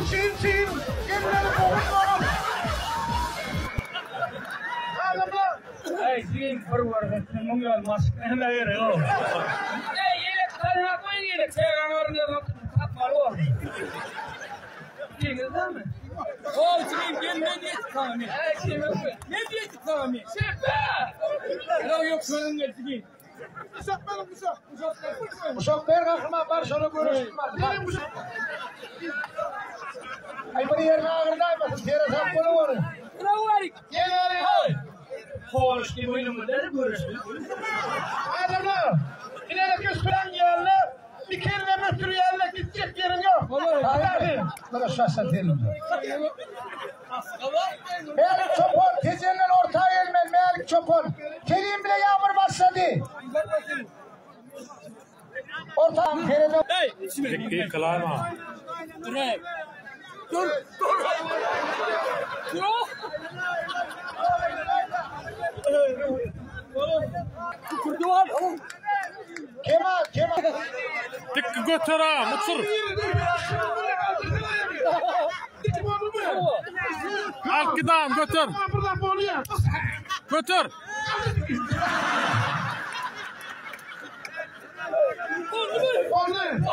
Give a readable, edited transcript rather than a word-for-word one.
Çiğin çiğin. Elleri boğul boğul. Adamlar. Ay jigim bir görgüsin muň ýaly maşk näme gerek o. Ey ýelek sana goý ýelek çagaň ornuna tapmaly bol. Diýiňizmi? Ol jigim gel men diýip sana men. Ey kim öpü? Men diýip sana men. Şepe! Ýok ýok sözüm gel jigim. Uşak benim uşak. Uşak ber gahryman bar şona görüşüm var. Benim uşak. Ay bir yerine ağırlaymasın. Tere sap bolu onu. Bravo Gel hadi. Konuş diye boynumda görüşdük. Adamlar. İleriki süren yerler. Bir kelle mötür yerle gidecek yerin yok. Hadi. Bana şahsen telim. Melik Çopan, tezenden orta gelmen Melik Çopan. Kerim bile yağmur başladı. Orta Feride Dik kılayma. Dur dur. Dur. Kemal, Kemal. Dik götür ha, mutsur. Al gidam götür. Buradan boluyor. Götür. Oldu.